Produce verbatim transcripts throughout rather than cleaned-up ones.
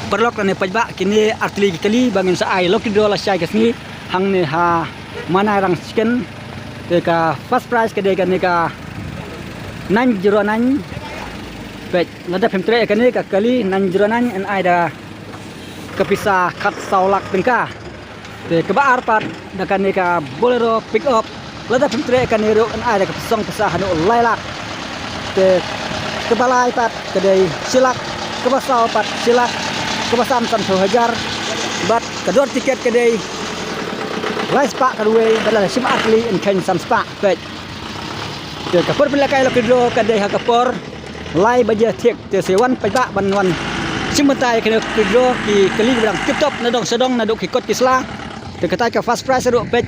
Paralok lane paidbah, kine artylli ki kali ba ngin sa ai lucky draw lashai ka sngi hangne ha Manai Rang Chicken. Te ka first prize ka dei kane ka nine zero nine. Peit, lada phim treh ïa kane ka kali nine zero nine yn ai da ka pisa khatsaw lak tyngka. Te kaba ar pat da kane ka Bolero pickup. Lada phim treh ïa kane ruh yn ai da ka song pisa haduh lai lak. Te kaba lai pat ka dei shi lak, kaba saw pat shi lak, kaba san sanphew hajar. Bad ka dor tiket ka dei lai spah ka ruwei, bad lada shim artylli yn kheiñ san spah. Peit. Te ka por pynlehkai lucky draw ka dei ha ka por lai baje thiah. Te sa wan paidbah ban wan shim bynta ïa kane ka lucky draw, ki kali ba dang tip top na dong sha dong naduh ki kot ki sla. Te katai ka first prize ruh, peit,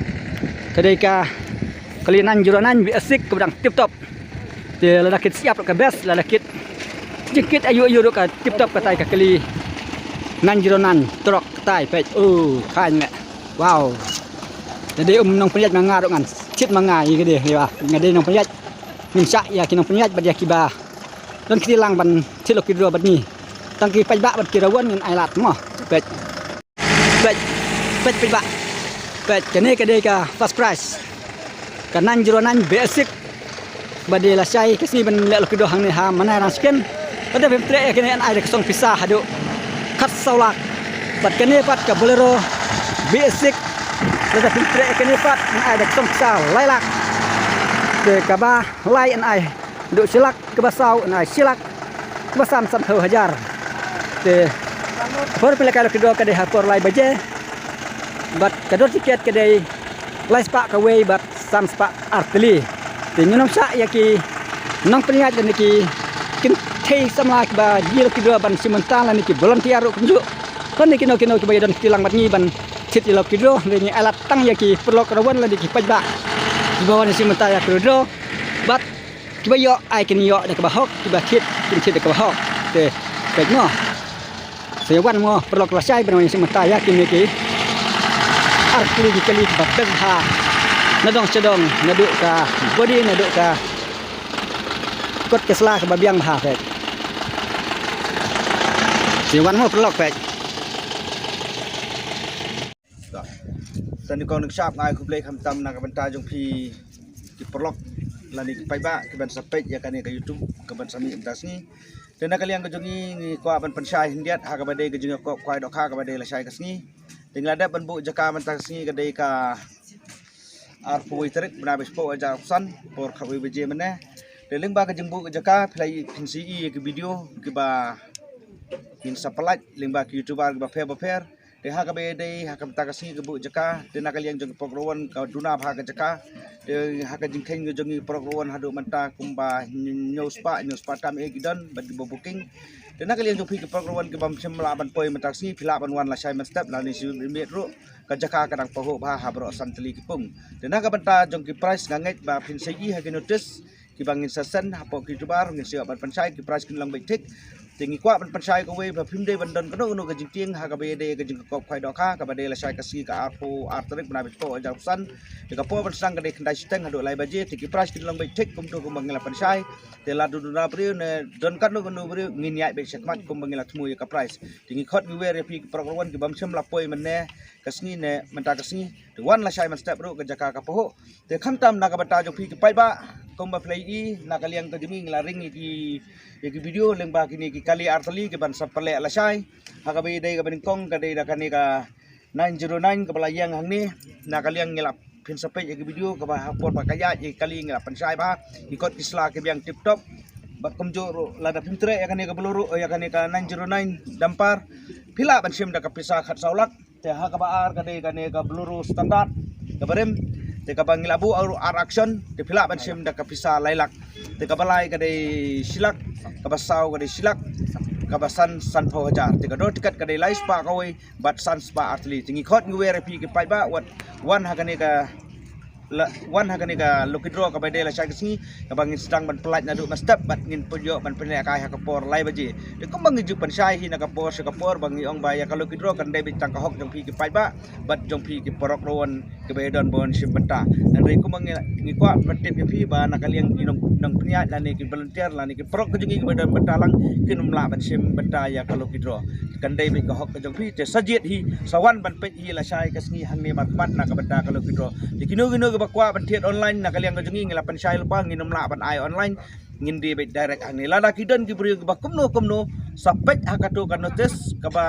ka dei ka kali nine zero nine basic kaba dang tip top. Te lada kit siap ruh ka best, lada kit jingkit ayu ayu ruh ka tip top, katai ka kali nine zero nine truck katai, peit. Oh, khañ leh. Wow. Te dei um nongpynïaid ma nga ruh ngan thied ma nga ïa ka dei, ïa nga dei nongpynïaid. Ngin shah ïa ki nongpynïaid bad ïa kiba don kti lang ban thied lucky draw bad ngi. Tang ki paidbah bad ki rawon ngin ai lad mo. Peit. Peit. Peit paidbah. Peit, kane ka dei ka first prize. Ka nine zero nine basic. Ba dei lashai ka sngi ban leh lucky draw hangne ha Manai Rang Chicken. Lada phim treh ïa kane yn ai da ka song pisa haduh khatsaw lak. Bad kane pat ka Bolero basic. Lada phim treh ïa kane pat yn ai da ka song pisa lai lak. Te kaba lai yn ai haduh shi lak, kaba saw yn ai shi lak, kaba san sanphew hajar. Te por pynlehkai lucky draw ka dei ha por lai baje. Bad ka dor tiket ka dei lai spah kawei bad san spah artylli. Te ngin ym shah ïa ki nongpynïaid lane ki kynthei samla kiba ïoh lucky draw ban shim bynta lane ki volunteer ruh kumjuh. Lane kino kino kiba ïadon kti lang bad ngi ban thied ïa lucky draw, te ngi ai lad tang ïa ki paralok rawon lane ki paidbah kiba wan shim bynta ïa ka lucky draw. Bad kiba ïoh ai kin ïoh da kaba hok, kiba thied kin thied da kaba hok. Te peit mo. Sa wan mo paralok lashai ban wan shim bynta ïa kine ki artylli ki kali kiba best bha. Na dong sha dong, naduh ka body, naduh ka kot ka sla kaba biang bha, peit. Sa wan mo paralok, peit. Sa nyngkong nyngshap nga ai khublei khamtam na ka bynta jong phi ki paralok lane ki paidbah kiban sa peit ïa kane ka YouTube kaban sa mih mynta ka sngi. Te na ka liang ka jong ngi ngi kwah ban pynshai khyndiat ha kaba dei ka jingïakop khwai dohkha kaba dei lashai ka sngi. Te ngi la dep ban buh jaka mynta ka sngi ka dei ka arphew wei tarik bnai ba shiphew hajar arphew san, por khatwei baje mynne. Te lyngba ka jingbuh ka jaka phi la ïohi, phin sa ïohi ïa ki video kiba ngin sa pyllait lyngba ki YouTuber kiba pher ba pher. Te ha kaba ïadei ha ka bynta ka sngi ka buh jaka, te na ka liang jong ki paralok rawon ka duna bha ka jaka. Te ha ka jingkheiñ ka jong ngi paralok rawon haduh mynta kumba hynñiew spah, hynñiew spah tam eh ki don bad kiba booking. Te na ka liang jong phi ki paralok rawon kibym shym lah ban poi mynta ka sngi, phi lah ban wan lashai mynstep lane shi miet ruh. Ka jaka ka dang pahuh bha ha baroh san tylli ki pung. Te na ka bynta jong ki prize nga ngeit ba phin sa ïohi ha ki notice kiba ngin sa send hapoh ki YouTuber, ngin sa ïoh ban pynshai, ki prize kin long beit thik. Te ngi kwah ban pynshai kawei ba phim dei ban don kano kano ka jingtieng ha kaba ïadei ka jingïakop khwai dohkha kaba dei lashai ka sngi ka arphew ar tarik bnai ba shiphew hajar arphew san. Te ka por ban sdang ka dei khyndai shiteng haduh lai baje, te ki prize kin long beit thik kumto kumba ngi la pynshai. Te lada duna briew ne don kano kano briew ngin ïaid beit shakhmat kumba ngi la thmu ïa ka prize. Te ngi khot ngi wer ïa phi ki paralok rawon kibym shym la poi mynne ka sngi ne mynta ka sngi. Te wan lashai mynstep ruh ka jaka ka pahuh. Te khamtam na ka bynta jong phi ki paidbah kumba phi la ïohi na ka liang ka jong ngi ngi la ring ïa ki, ïa ki video lyngba kine ki kali artylli kiban sa pynleh lashai. Ha kaba ïadei kaba nyngkong ka dei da kane ka nine zero nine kaba la ïeng hangne. Na ka liang ngi la phin sa peit ïa ki video kaba ha por ba ka ïaid ïa ki kali ngi la pynshai bha. Ki kot ki sla ki biang tip top. Bad kumjuh ruh lada phim treh ïa kane ka Bolero, ïa kane ka nine zero nine dumper, phi lah ban shim da ka pisa khatsaw lak. Te ha kaba ar ka dei kane ka Bolero standard kaba rim. Te kaba ngi la buh ruh ar action, te phi lah ban shim da ka pisa lai lak. Te kaba lai ka dei shi lak, kaba saw ka dei shi lak, kaba san sanphew hajar. Te ka dor tiket ka dei lai spah kawei bad san spah artylli. Te ngi khot ngi wer ïa phi ki paidbah wat wan ha kane ka la wan ha kane ka lucky draw kaba dei lashai ka sngi, kaba ngin sdang ban pyllait naduh mynstep bad ngin pynïoh ban pynlehkai ha ka por lai baje. Te kumba ngi ju pynshai hi na ka por sha ka por ba ngi ong ba ïa ka lucky draw kan dei beit tang ka hok jong phi ki paidbah bad jong phi ki paralok ruh kiba ïadon bad shim bynta. Hynrei kumba ngi, ngi kwah ban tip ïa phi ba na ka liang ki nong, nongpynïaid lane ki volunteer lane ki paralok ka jong ngi kiba ïadon bynta lang kin ym lah ban shim bynta ïa ka lucky draw. Kan dei beit ka hok ka jong phi, te sa jied hi, sa wan ban peit hi lashai ka sngi hangne markhmat na ka bynta ka lucky draw. Te kino kino kiba kwah ban thied online na ka liang ka jong ngi, ngi la pynshai lypa, ngin ym lah ban ai online, ngin die beit direct hangne. Lada ki don ki briew kiba kumno kumno, sa peit ha kato ka notice kaba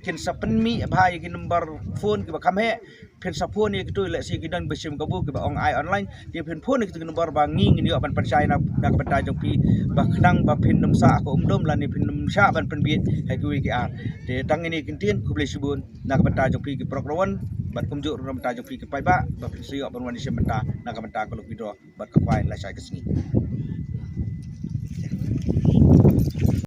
kin sa pynmih bha ïa ki number phone kiba kham heh, phin sa phone ïa kito, lehse ki don ba shim kabu kiba ong ai online, te phin phone ïa kito ki number ba ngi ngin ïoh ban pynshai na, na ka bynta jong phi ba khnang ba phin ym sah ka umdum lane phin ym shah ban pynbieit ha kiwei ki ar. Te tang ine ki ktien, khublei shibun na ka bynta jong phi ki paralok ruh bad kumjuh ruh na ka bynta jong phi ki paidbah ba phin sa ïoh ban wan shim bynta na ka bynta ka lucky draw bad ka khwai lashai ka sngi.